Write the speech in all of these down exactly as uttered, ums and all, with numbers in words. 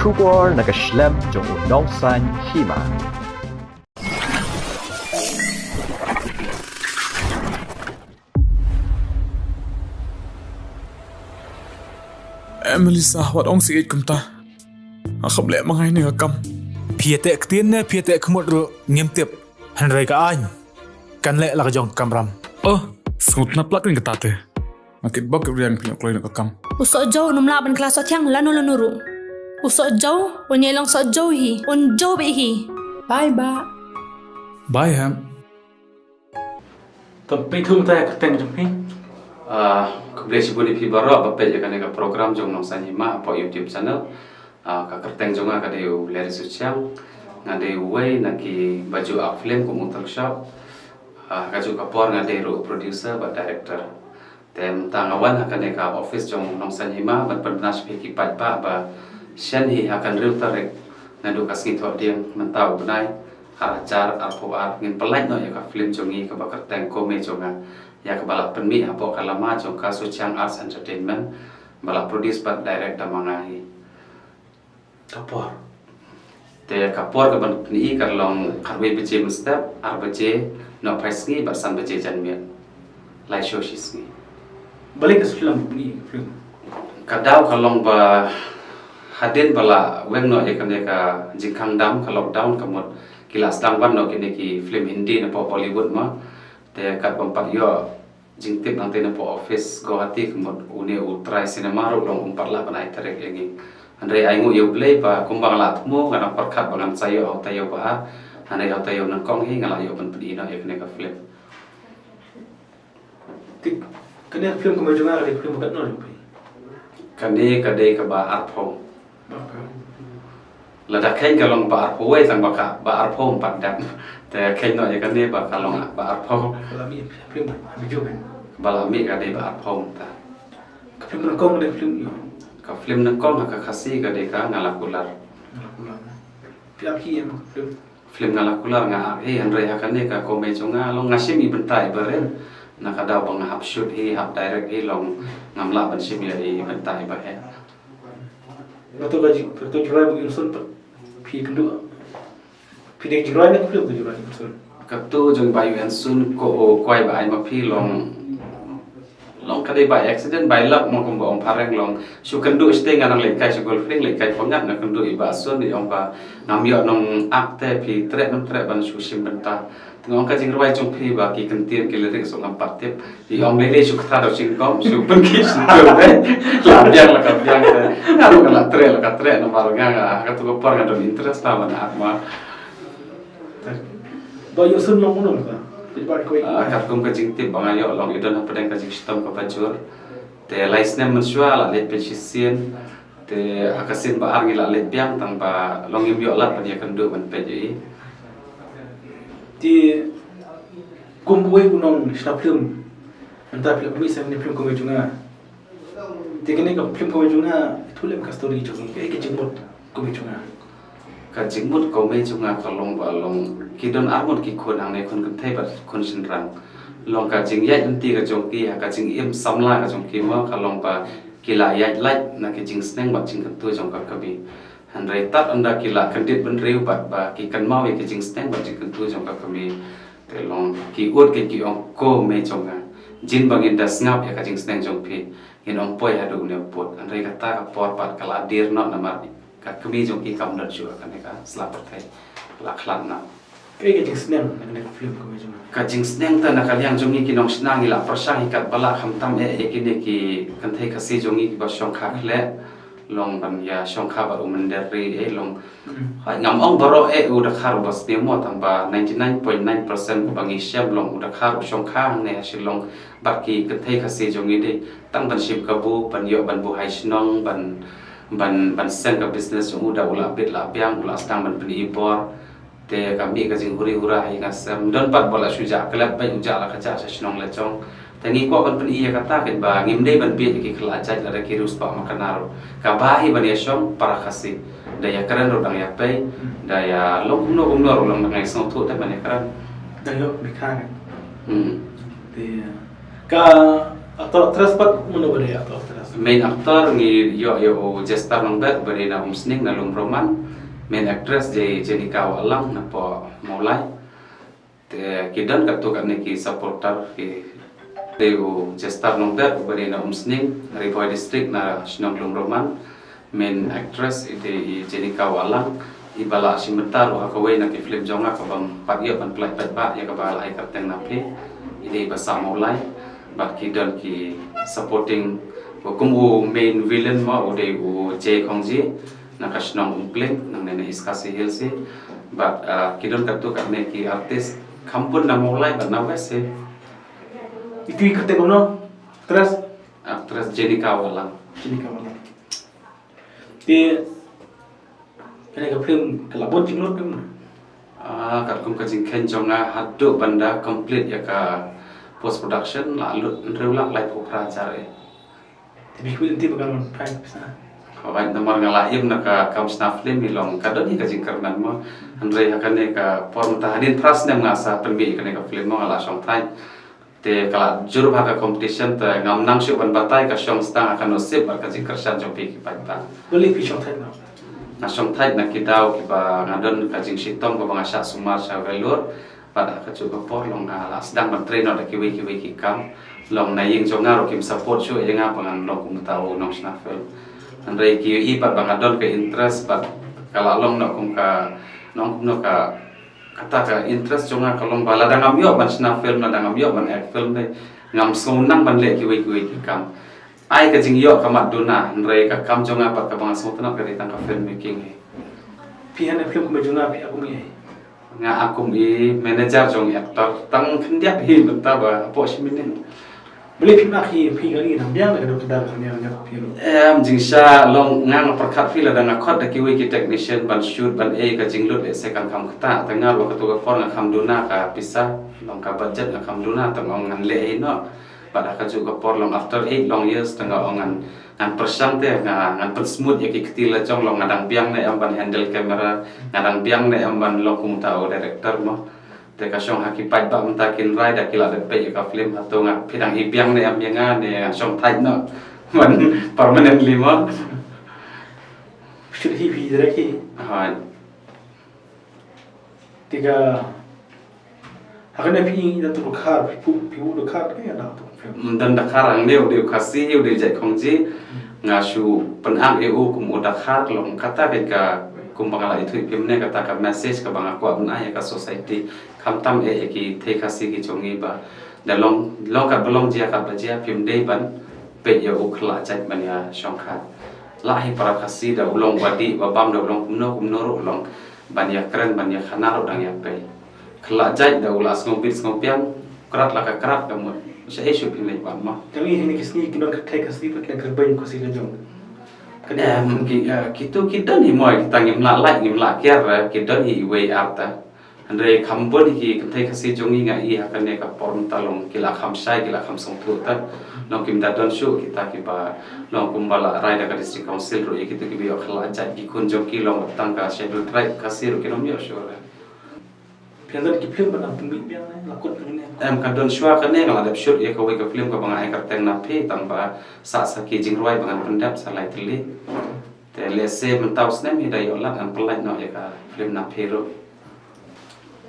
Khubor na ka shlem jong u Nongsaiñ Hima. Eh, Melissa, wat ong sih kumta. Nga khlem leh ma nga ïa kane ka kam. Phi ïa teh ktien ne phi ïa teh khmut ruh ngim tip. Hynrei ka aiñ kan leh la ka jong ka kamram. Oh, sngewtynnat palat kane kata te. Nga kitbok kitrwiang phi ïa kloi na ka kam. U Sohjew un ym lah ban kylla sohthiang lano lano ruh. U Sohjew un ïai long Sohjew hi, un jew beit hi. Bye, Bah. Bye, Hem. Te phi ïathuh mynta ïa ka kyrteng jong phi? Ah, khublei shibun ïa phi baroh ba peit ïa kane ka program jong Nongsaiñ Hima hapoh YouTube channel. Ah, ka kyrteng jong nga ka dei u Larry Suchiang. Nga dei uwei na kiba ju act film kum u Tong Shop. Ah, kajuh ka por nga dei ruh u producer bad director. Te mynta nga wan ha kane ka office jong Nongsaiñ Hima ban pynbna sha phi ki paidbah ba shen hi ha ka hynriew tarik naduh ka sngi Thohdieng mynta u bnai ar hajar arphew ar ngin pynlait noh ïa ka film jong ngi kaba kyrteng Ko Mei Jong Nga, ïa kaba la pynmih hapoh ka lama jong ka Suchiang Arts Entertainment, ba la produce bad direct da ma nga hi. Ka por? Te ka por kaban pyni ka long khatwei baje mynstep, ar baje nohphai sngi bad san baje janmiet. Lai show shi sngi. Balei ka film pyni ka film? Ka daw ka long ba hadien ba la weng noh ïa kane ka jingkhang dam, ka lockdown, ka mut ki la sdang ban noh kine ki film Hindi napoh Bollywood ma. Te katba ym pat ïoh jingtip nangta napoh office Guwahati, ka mut une u trai cinema ruh long um pat lah ban ai tarik ïa ngi. Hynrei ai nguh ïa U Blei ba kumba nga la thmu, nga dang pyrkhat ba ngan sa ïoh ha u taïew ba ar. Hynrei ha u taïew nyngkong hi nga la ïoh ban pyni noh ïa kane ka film. Te kane ka film Ko Mei Jong Nga ka dei ka film ba katno jong phi? Kane ka dei kaba arphew. Lada kheiñ ka long ba arphew wei, tang ba ka ba arphew ym pat dep. Te kheiñ noh ïa kane ba ka long ba arphew. Ba la mih film ha Bijou, eh? Ba la mih ka dei ba arphew mynta. Ka film nyngkong ka dei film ïa? Ka film nyngkong ha ka Khasi ka dei ka Nga La Kular. Nga La Kular. Phi ap hi ïa ka film? Film Nga La Kular nga ap hi, hynrei ha kane ka Ko Mei Jong Nga long nga shim i bynta iba rit. Na ka daw ba nga hap shoot hi, hap direct hi, long ngam lah ban shim ïa i bynta iba heh. Kato ka jing, kato jingrwai Bah Yunsun pat phi kynduh? Phi dei jingrwai ne ka film, kato jingrwai Bah Yunsun? Kato jong Bah Yunsun ko, o, kwai ba ai ma phi long, long ka dei by accident, by luck mo, kumba ong phareng, long shu kynduh shatei, nga nang leit kai sha Golf Link, leit kai pyngngad, nga kynduh i Bah Sun, i ong ba ngam ïoh nong act te, phi treh nym treh ban shu shim bynta. Nga ong ka jingrwai jong phi ba ki kyntien ki lyrics ngam pat tip. I ong lei lei shu kata da u jingkam, shu pynkhih shu pynkhih. La biang la ka biang te. Nga ruh nga la treh la ka treh namar nga, nga kato ka por nga don interest la ban act ma. Bah Yunsun long kumno ka? Phi ba koi. Ah, katkum ka jingtip ba nga ïoh long i don hapdeng ka jingshitom kaba jur. Te lai snem mynshuwa la leit peit shisien. Te ha ka sien ba ar ngi la leit biang tang ba long ngim ïoh lad ban ïakynduh ban peit ïa i. Te kum uwei u nongshna film, mynta phi la pynmih sha kane ka film Ko Mei Jong Nga. Te kane ka film Ko Mei Jong Nga, ïathuh lem ka story jong i, kaei ka jingmut Ko Mei Jong Nga? Ka jingmut Ko Mei Jong Nga ka long ba long ki don arngut ki khun hangne, khun kynthei bad khun shynrang. Long ka jingïaid lynti ka jong ki ha ka jingim samla ka jong ki mo, ka long ba ki la ïaid lait na ki jingsneng bad jingkyntu jong ka kmie. Hynrei tad ynda ki la kyndit bynriew bad ba ki kynmaw ïa ki jingsneng bad jingkyntu jong ka kmie, te long ki ud ki, ki ong, Ko Mei Jong Nga, jin ba ngin da sngap ïa ka jingsneng jong phi, ngin ym poi haduh une u pud. Hynrei kata ka por pat ka la dier noh namar ka kmie jong ki kam don shuh ha kane ka sla pyrthei, la khlad noh. Kaei ka jingsneng na kane ka film Ko Mei Jong Nga? Ka jingsneng te na ka liang jong ngi ki nongshna ngi la pyrshang hi katba lah, khamtam eh ïa kine ki kynthei Khasi jong ngi kiba shongkha khleh, long ban ïa shongkha bad u mynder ri, eh, long. Hmm. Hooid, ngam ong baroh eh u Dkhar uba sniew mo, tang ba ninety nine point nine percent kaba ngi shem long u Dkhar u shongkha hangne ha Shillong bad ki kynthei Khasi jong ngi dei tang ban shim kabu, ban ïoh ban buhai shnong, ban, ban, ban seng ka business jong u, da u la bit la biang, u la sdang ban pyni bor. Te ka mih ka jinghuri hura ha ïing ha sem. Don pat ba la shu jah klep beit, u jah la ka jah sha shnong la jong. Te ngi kwah ban pyni ïa kata, kynba ngim dei ban bieit ïa ki khlajait lada ki riewspah makna ruh. Kaba hi ban ïashong para Khasi. Da ïakren ruh dang ïapei, da ïa long kumno kumno ruh long dang ïasngewthuh te ban ïakren. Dang ïoh mih kha. Hmm. Te ka actor actress pat mano ba dei actor actress? Main actor ngi ïoh ïa u Jester Nongbet uba dei na Umsning na Lum Roman. Main actress dei Jenika Wahlang na Pok Mawlai. Te ki don katto katne ki supporter ki dei u Jester Nongbet uba dei na Umsning, Ri Bhoi District na shnong Lum Roman. Main actress i dei i Jenika Wahlang, iba la shim bynta ruh ha kawei na ki film jong nga kaba ym pat ïoh ban pynlait paidbah ïa kaba la ai kyrteng na phi. I dei iba sah Mawlai. Bad ki don ki supporting, kum u main villain mo u dei u Jay Khongji na ka shnong Umkling nangne na East Khasi Hills hi. Bad ah, ki don katto katne ki artist kham bun na Mawlai bad na West hi. Itu i kyrteng kumno? Actress? Actress Jenika Wahlang. Jenika Wahlang. Te kane ka film ka la bun jinglut kumno? Ah, katkum ka jingkheiñ jong nga haduh ban da complete ïa ka post production la lut hynriew lak laiphew phra hajar eh. Te phi kwah lynti ba kan wan phai pisa? Hooid, namar nga la im na ka kam shna film i long ka don hi ka jingkyrmen mo. Hynrei ha kane ka por mynta hadien phra snem nga sa pynmih ïa kane ka film mo, nga la shongthait. Te ka la jur bha ka competition te ngam nang shuh ban batai, ka shong stang ha ka nusip bad ka jingkyrshan jong phi ki paidbah. Balei phi shongthait na? Nga shongthait na ki daw kiba nga don ka jingshitom kaba nga shah sumar sha Vellore. Bad ha kajuh ka por long nga la sdang ban trei noh da kiwei kiwei ki kam. Long na ïing jong nga ruh kim support shuh ïa nga ba ngan long kum uta u nongshna film. Hynrei ki ïohi pat ba nga don ka interest bad ka la long noh kum ka, nong kumno ka, kata ka interest jong nga ka long ba lada ngam ïoh ban shna film, lada ngam ïoh ban act film te ngam sngewthuh ban leh kiwei kiwei ki kam. Ai ka jingïoh ka mat duna, hynrei ka kam jong nga pat kaba nga sngewtynnat ka dei tang ka film making hi. Phi hana film kum jong nga phi ap kum i? Nga ap kum i manager jong i actor, tang khyndiat hi mynta ba hapoh shi minit. Balei phi mak hi, phi kali nang biang da ka dok da ka nang nang phi. Em, jingshisha long nga nga pyrkhat phi lada nga khot da kiwei ki technician ban shoot ban ei ka jinglut lehse kan kham kata, te nga ruh kato ka por nga kham duna ka pisa, long ka budget nga kham duna, te nga ong ngan leh hi noh. Bad ha kajuh ka por long after eight long years te nga ong ngan, ngan pyrshang te nga, ngan pynsmooth ïa ki kti la jong, long nga dang biang ne em ban handle camera, nga dang biang ne em ban long kum uta u director mo. Te ka shong ha ki paidbah mynta kin rai da ki la dep peit ïa ka film, hato nga phi dang i biang ne em ïa nga ne ngan shongthait noh ban permanently mo. Shoot hi phi direct hi. Hooid. Te ka, ha kane phi i da tu Dkhar, phi pu, phi u Dkhar ke da tu film? Ym don Dkhar, hangne u dei u Khasi, u dei jait Khongji. Nga shu pynang ïa u kum u Dkhar, long kata ka, kumba nga la ïathuh ïa phi mynne, kata ka message kaba nga kwah ban ai ïa ka society. Khamtam eh ïa ki thei Khasi ki jong ngi ba da long, long katba long, jia katba jia, phim dei ban peit ïa u khlad jait ban ïa shongkha. Lah hi para Khasi da u long ba dih ba bam, da u long kumno kumno ruh long, ban ïa kren ban ïa khana ruh dang ïa pei. Khlad jait da u la sngewbit sngewbiang, krat la ka krat ka mut. Sha ei shuh phin leit wan ma. Kane hi ne ki sngi ki nongkynthei Khasi pat ki la kyrpeng Khasi la jong. Em, ki, eh, kitu ki don hi mo, kita ngim lah lait ngim lah kiar, eh, ki don hi iwei arta. Hynrei kham bun hi ki kynthei Khasi jong ngi nga i ha kane ka por mynta long ki la kham shai, ki la kham sngewthuh ta. Long kim da don shuh kita kiba long kumba la rai da ka District Council ruh ïa kitu kiba ïoh khlad jait ki khun jong ki long tang ka Scheduled Tribe Khasi ruh kim ïoh shuh re. Phi don ki film ba nang pynmih biang ne, la kut kane? Em, ka don shuwa kane nga la dep shoot ïa kawei ka film kaba nga ai kyrteng Na Phi, tang ba sah sa ki jingrwai ba ngan pyndep sa lai tylli. Te lehse mynta u snem hi da ïoh lad ngan pynlait noh ïa ka film Na Phi ruh.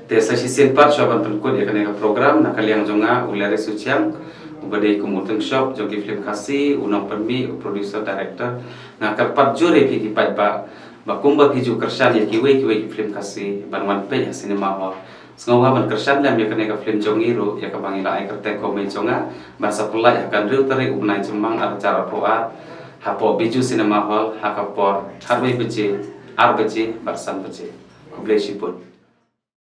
Te sa shisien pat shuwa ban pynkut ïa kane ka program, na ka liang jong nga u Larry Suchiang, uba dei kum u tyngshop jong ki film Khasi, u nongpynmih, u producer, director. Nga kyrpad jur ïa phi ki paidbah ba kumba phi ju kyrshan ïa kiwei kiwei ki film Khasi ban wan peit ha cinema hall, sngewbha ban kyrshan lem ïa kane ka film jong ngi ruh, ïa kaba ngi la ai kyrteng Ko Mei Jong Nga, ban sa pynlait ha ka hynriew tarik u bnai Jymmang ar hajar arphew ar, hapoh Bijou Cinema Hall ha ka por khatwei baje, ar baje bad san baje. Khublei shibun.